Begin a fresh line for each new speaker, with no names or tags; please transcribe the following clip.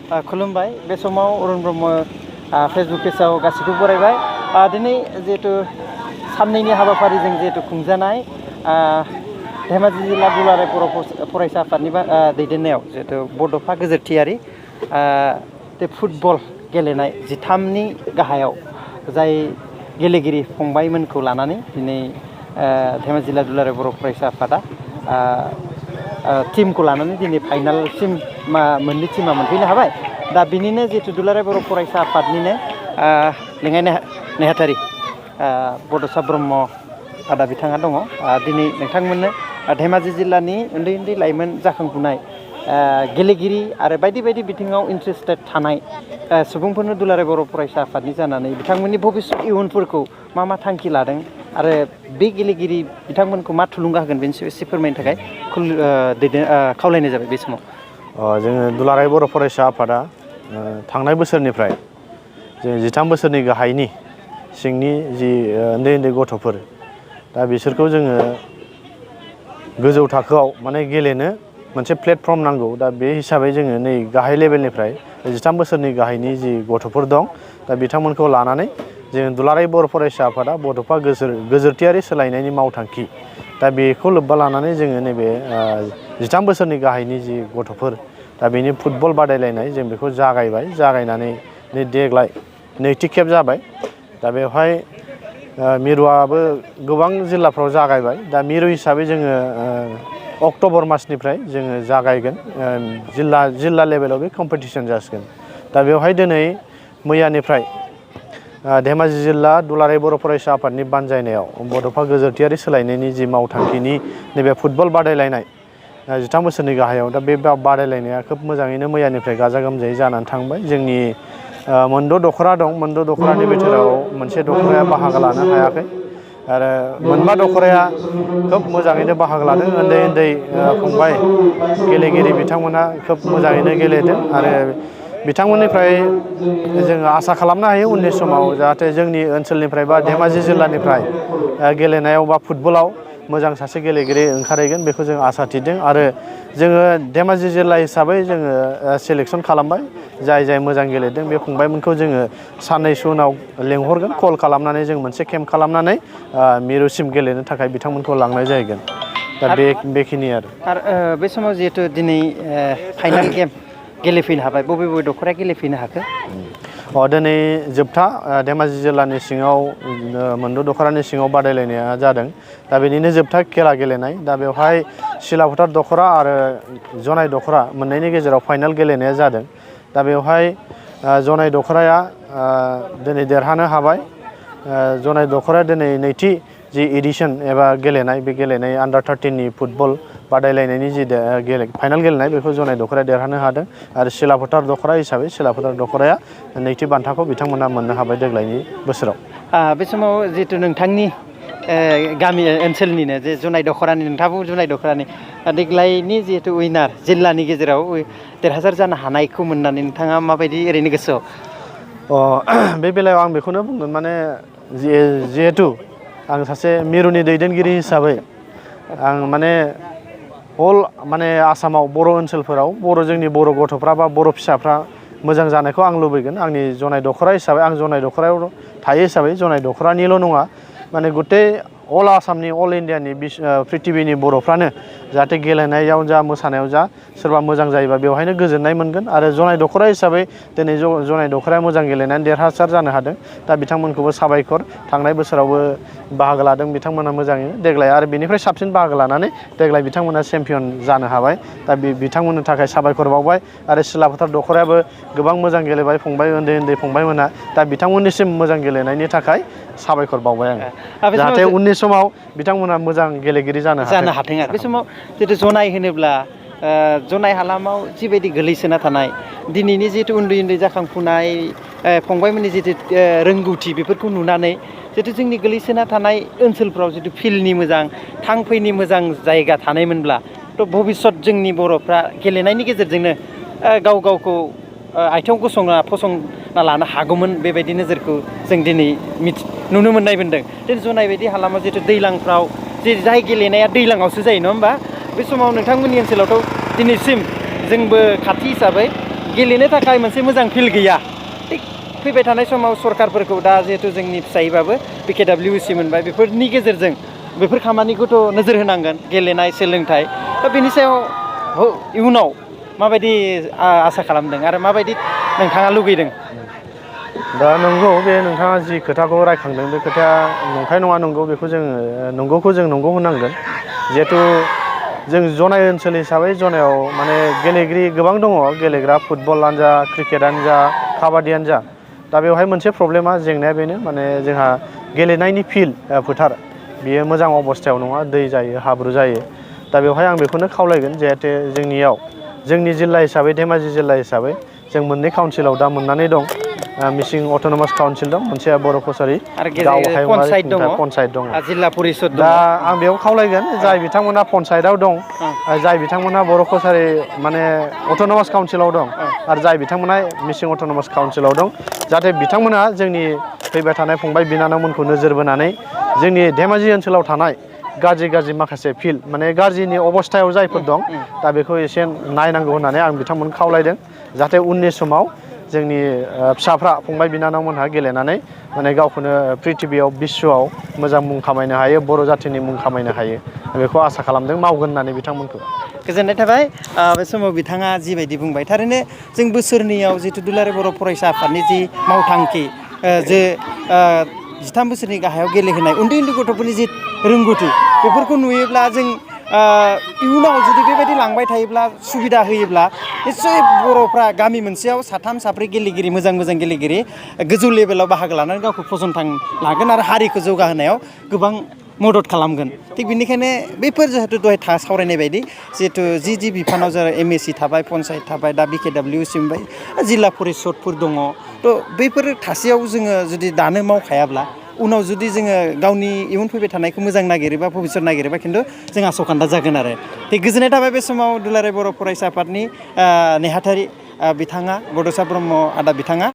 खुलुमबाय बे समाव अरुण ब्रह्म फेसबुक पेजाव गासैखौबो बरायबाय दिनै जिहेतु साननैनि हाबाफारिजों जिहेतु खुंजानाय धेमाजि जिल्ला दुलाराय बर' फरायसा आफादनि दैदेननायाव जिहेतु बड'फा गोजोरथियारि फुटबल गेलेनाय 13नि गाहायाव जाय गेलेगिरि फंबायमोनखौ लानानै दिनै धेमाजि जिल्ला दुलाराय बर' फरायसा आफादा टीमखौ लानानै दिनै फाइनालसिम मोननै टीमा मोनफैनो हाबाय दा बिनिनो जिहेतु दुलाराय बर' फरायसा आफादनिनो लेङाइ नेहाथारि बड'सा ब्रह्म आदा बिथाङा दङ दिनै नोंथांमोननो धेमाजि जिल्लानि उन्दै उन्दै लाइमोन जाखांफुनाय गेलेगिरि आरो बायदि बायदि बिथिङाव इन्ट्रेस्टेड थानाय सुबुंफोरनो दुलाराय बर' फरायसा आफादनि जानानै बिथांमोननि भबिष्यत इयुनफोरखौ मा थांखि लादों आरो बे गेलेगिरि बिथांमोनखौ मा थुलुंगा होगोन बेनि सायाव एसे फोरमायनो थाखाय खावलायनाय जाबाय बे समाव।
जोङो दुलाराय बर' फरायसा आफादा थांनाय बोसोरनिफ्राय जों 13 बोसोरनि गाहायनि सिंनि जि उन्दै उन्दै गथ'फोर दा बिसोरखौ जोङो गोजौ थाखोआव माने गेलेनो मोनसे प्लेटफर्म नांगौ दा बे हिसाबै जोङो नै गाहाय लेभेलनिफ्राय 13 बोसोरनि गाहायनि जि गथ'फोर दं दा बिथांमोनखौ लानानै जों दुलाराय बर' फरायसा आफादा बड'फा गोजोरथियारि सोलायनायनि मावथांखि दा बेखौ लोब्बा लानानै जोङो नैबे 13 बोसोरनि गाहायनि जि गथ'फोर दा बेनि फुटबल बादायलायनाय जों बेखौ जागायनानै देग्लाय नैथि खेब जाबाय दा बेवहाय मिरुआबो गोबां जिल्लाफ्राव जागायबाय दा मिरु हिसाबै जोङो अक्ट'बर मासनिफ्राय जोङो जागायगोन जिल्ला लेभेलाव बे कम्पिटिसन जासिगोन दा बेवहाय दिनै मैयानिफ्राय धेमाजि जिल्ला दुलाराय बर' फरायसा आफादनि बानजायनायाव बड'फा गोजोरथियारि सोलायनायनि जि मावथांखिनि नैबे फुटबल बादायलायनाय 13 बोसोरनि गाहायाव दा बे बादायलायनाया खोब मोजाङैनो मैयानिफ्राय गाजा गोमजायै जानानै थांबाय जोंनि मोनद' दख'रा दं मोनद' दख'रानि बिथोराव मोनसे दख'राया बाहागो लानो हायाखै आरो मोनबा दख'राया खोब मोजाङैनो बाहागो लादों उन्दै उन्दै फंबाय गेलेगिरि बिथांमोना खोब मोजाङैनो गेलेदों आरो बिथांमोननिफ्राय जोङो आसा खालामनो हायो उननि समाव जाहाथे जोंनि ओनसोलनिफ्राय बा धेमाजि जिल्लानिफ्राय गेलेनायाव बा फुटबलाव मोजां सासे गेलेगिरि ओंखारहैगोन बेखौ जों आसा थिदों आरो जोङो धेमाजि जिल्ला हिसाबै जोङो सेलेक्सन खालामबाय जाय मोजां गेलेदों बे फंबायमोनखौ जोङो साननैसो उनाव लेंहरगोन कल खालामनानै जों मोनसे केम्प खालामनानै मिरुसिम गेलेनो थाखाय बिथांमोनखौ लांनाय जाहैगोन दा बेखिनि आरो
बे समाव जिहेतु दिनै फाइनाल गेम गेलेफैनो हाबाय बबे दख'राया गेलेफैनो हाखो?
दिनै जोबथा धेमाजि जिल्लानि सिङाव मोनद' दख'रानि सिङाव बादायलायनाया जादों दा बेनिनो जोबथा खेला गेलेनाय दा बेवहाय सिलाफोथार दख'रा आरो जनाय दख'रा मोननैनि गेजेराव फाइनाल गेलेनाया जादों दा बेवहाय जनाय दख'राया दिनै देरहानो हाबाय जनाय दख'राया दिनै नैथि जि एडिसन एबा गेलेनाय बे गेलेनाय आन्डार 13नि फुटबल बादायलायनायनि जि फाइनाल गेलेनाय बेखौ जनाय दख'राया देरहानो हादों आरो सिलाफोथार दख'रा हिसाबै सिलाफोथार दख'राया नैथि बान्थाखौ बिथांमोना मोननो हाबाय देग्लायनि बोसोराव।
बे समाव जिहेतु नोंथांनि गामि ओनसोलनिनो जे जुनाय दख'रानि नोंथाङाबो जुनाय दख'रानि देग्लायनि जिहेतु उइनार जिल्लानि गेजेराव देरहासार जानो हानायखौ मोननानै नोंथाङा माबायदि ओरैनो गोसोआव?
बे बेलायाव आं बेखौनो बुंगोन माने जिहेतु आं सासे मिरुनि दैदेनगिरि हिसाबै आं माने माने आसामाव बर' ओनसोलफोराव जोंनि बर' गथ'फ्रा बा बर' फिसाफ्रा मोजां जानायखौ आं लुबैगोन आंनि जनाय दख'रा हिसाबै आं जनाय दख'रायाव थायो हिसाबै जनाय दख'रानिल' नङा माने गथै अल आसामनि अल इण्डियानि प्रिथिबिनि बर'फ्रानो जाहाथे गेलेनायाव जा मोसानायाव जा सोरबा मोजां जायोबा बेवहायनो गोजोननाय मोनगोन आरो जनाय दख'रा हिसाबै दिनै जनाय दख'राया मोजां गेलेनानै देरहासार जानो हादों दा बिथांमोनखौबो साबायखर थांनाय बोसोरावबो बाहागो लादों बिथांमोना मोजाङैनो देग्लाय आरो बेनिफ्राय साबसिन बाहागो लानानै देग्लाय बिथांमोना चेम्पियन जानो हाबाय दा बिथांमोननि थाखाय साबायखर बावबाय आरो सिलाफोथार दख'रायाबो गोबां मोजां गेलेबाय फंबाय उन्दै फंबायमोना दा बिथांमोननिसिम मोजां गेलेनायनि थाखाय साबायखर बावबाय आं जाहाथे उननि समाव बिथांमोना मोजां गेलेगिरि जानो हाथों
आरो बे समाव जिहेतु जनाय होनोब्ला जनाय हालामाव जिबायदि गोलैसोना थानाय दिनैनि जिहेतु उन्दै जाखांफुनाय फंबायमोननि जितु रोंगौथि बेफोरखौ नुनानै जितु जोंनि गोलैसोना थानाय ओनसोलफ्राव जितु फिल्डनि मोजां थांफैनि मोजां जायगा थानायमोनब्ला थ' भबिष्यत जोंनि बर'फ्रा गेलेनायनि गेजेरजोंनो गावखौ आथिङाव फसंना लानो हागौमोन बेबायदि नोजोरखौ जों दिनै नुनो मोननाय मोनदों दिनै जनाय बायदि हालामाव जितु दैज्लांफ्राव जाय गेलेनाया दैज्लाङावसो जायो नङा होमबा बे समाव नोंथांमोननि ओनसोलावथ' दिनैसिम जोंबो खाथि हिसाबै गेलेनो थाखाय मोनसे मोजां फिल्ड गैया थिग फैबाय थानाय समाव सरकारफोरखौ दा जिहेतु जोंनि फिसायैबाबो PKWC मोनबाय बेफोरनि गेजेरजों बेफोर खामानिखौथ' नोजोर होनांगोन गेलेनाय सोलोंथाइ दा बेनि सायाव इयुनाव माबायदि आसा खालामदों आरो माबायदि नोंथाङा लुगैदों
दा नंगौ बे नोंथाङा जि खोथाखौ रायखांदों बे खोथाया नंखाय नङा नंगौ बेखौ जोङो नंगौखौ जों नंगौ होनांगोन जिहेथु जों जनाय ओनसोल हिसाबै जनायाव माने गेलेगिरि गोबां दङ गेलेग्रा फुटबलानो जा क्रिकेटानो जा काबादियानो जा दा बेवहाय मोनसे प्रब्लेमा जेंनाया बेनो माने जोंहा गेलेनायनि फिल्ड फोथार बियो मोजां अबस्थायाव नङा दै जायो हाब्रु जायो दा बेवहाय आं बेखौनो खावलायगोन जाहाथे जोंनियाव जोंनि जिल्ला हिसाबै धेमाजि जिल्ला हिसाबै जों मोननै काउन्सिलाव दा मोननानै दं मिसिं अट'नमास काउन्सिल दं मोनसेया बर' कसारि गाव हायुङारि खुंथाय पन्सायत दं
जिल्ला परिषद
दा आं बेयाव खावलायगोन जाय बिथांमोना पन्सायतआव दं जाय बिथांमोना बर' कसारि माने अट'नमास काउन्सिलाव दं आरो जाय बिथांमोना मिसिं अट'नमास काउन्सिलाव दं जाहाथे बिथांमोना जोंनि फैबाय थानाय फंबाय बिनानावमोनखौ नोजोर बोनानै जोंनि धेमाजि ओनसोलाव थानाय गाज्रि माखासे फिल्ड माने गाज्रिनि अबस्थायाव जायफोर दं दा बेखौ एसे नायनांगौ होननानै आं बिथांमोनखौ खावलायदों जाहाथे उननि समाव जोंनि फिसाफ्रा फंबाय बिनानावमोनहा गेलेनानै माने गावखौनो प्रिथिबियाव बिश्वआव मोजां मुं खामायनो हायो बर' जाथिनि मुं खामायनो हायो बेखौ आसा खालामदों मावगोन होननानै बिथांमोनखौ
गोजोननाय थाबाय बे समाव बिथाङा जिबायदि बुंबाय थारैनो जों बोसोरनैयाव जिथु दुलाराय बर' फरायसा आफादनि जि मावथांखि जे 13 बोसोरनि गाहायाव गेलेहोनाय उन्दै गथ'फोरनि जि रोंगौथि बेफोरखौ नुयोब्ला जों इयुनाव जुदि बेबायदि लांबाय थायोब्ला सुबिदा होयोब्ला निस्सय बर'फ्रा गामि मोनसेयाव 3 4 गेलेगिरि मोजां गेलेगिरि गोजौ लेभेलाव बाहागो लानानै गावखौ फसंथान लागोन आरो हारिखौ जौगाहोनायाव गोबां मदद खालामगोन थिग बेनिखायनो बेफोर जिहेतु दहाय सावरायनाय बायदि जिहेतु जि बिफानाव जेरै MSC थाबाय पन्सायत थाबाय दा BKWC मोनबाय जिल्ला परिषदफोर दङ थ' बैफोर थासेयाव जोङो जुदि दानो मावखायाब्ला उनाव जुदि जोङो गावनि इयुन फैबाय थानायखौ मोजां नागिरोबा भबिष्यत नागिरोबा खिन्थु जों आस'खान्दा जागोन आरो थिग गोजोननाय थाबाय बे समाव दुलाराय बर' फरायसा आफादनि नेहाथारि बिथाङा बड'सा ब्रह्म आदा बिथाङा